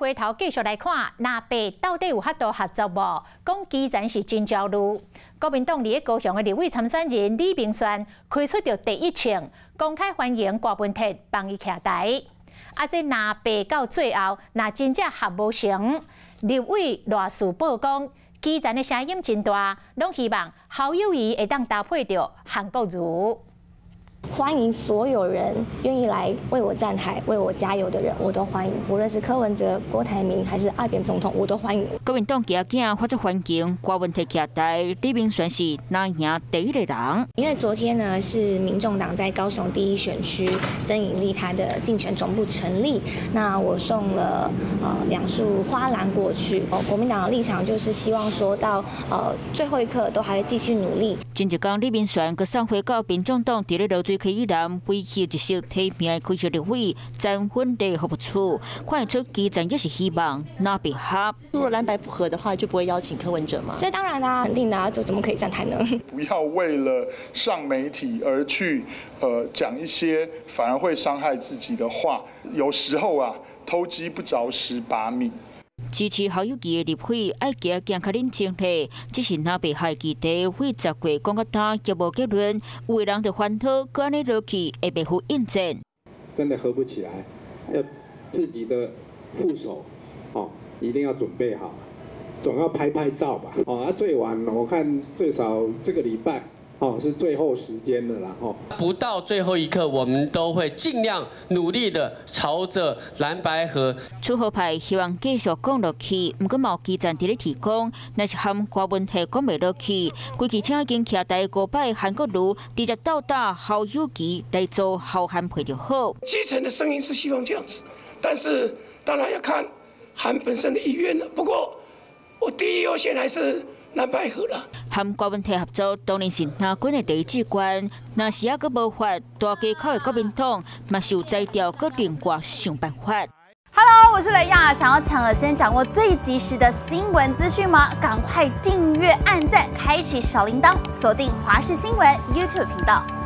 回頭繼續來看，藍白到底有法度合作無？講基層是真焦慮。國民黨佇咧高雄的立委參選人李明宣開出著第一槍，公開歡迎郭文鐵幫伊徛台。啊，這藍白到最後，若真正合無成，立委賴士葆講，基層的聲音真大，攏希望侯友宜會當搭配著韓國瑜。歡迎所有人願意來為我站台、為我加油的人，我都歡迎。無論是柯文哲、郭台銘，還是阿扁總統，我都歡迎。國民黨驚驚發出環境，郭文鐵徛台，李明宣是藍營第一個人。因為昨天呢，是民眾黨在高雄第一選區曾穎麗她的競選總部成立，那我送了兩束花籃過去。國民黨的立場就是希望說到最後一刻都還會繼續努力。前一工李明宣閣送花到民眾黨佇咧濁水溪以南唯一一席提名的區域立委詹芬麗服務處，看得出基層也是希望藍白合。如果藍白不合的話，就不會邀請柯文哲嗎？這當然啦，肯定的啊，就怎麼可以站台呢？不要為了上媒體而去講一些反而會傷害自己的話，有時候啊，偷雞不著蝕把米。支持侯友宜的立委愛行行較冷靜咧，只是藍白合議題幾十月講到今也無結論，有的人就煩惱，閣按呢落去會袂赴應戰。真的合不起來，要自己的副手哦，一定要準備好，總要拍拍照吧。哦，啊，最晚我看最少這個禮拜。哦，是最後時間的啦，哦。不到最後一刻，我們都會盡量努力的朝着藍白合。主和派希望繼續講落去，毋過嘛有基層佇咧提講，若是和郭文鐵講袂落去，規汽車已經徛台五擺韓國瑜直接鬥打侯友宜來做侯韓配就好。基層的聲音是希望這樣子，但是當然要看韓本身的意願了。不過我第一優先還是藍白合啦。和郭文鐵合作當然是藍軍的第一志願，若是猶閣無法，大家口的國民黨嘛是有才調，閣另外想辦法。 Hello，我是雷亞，想要搶先掌握最及時的新聞資訊嗎？趕快訂閱、按讚、開啟小鈴鐺，鎖定華視新聞 YouTube 頻道。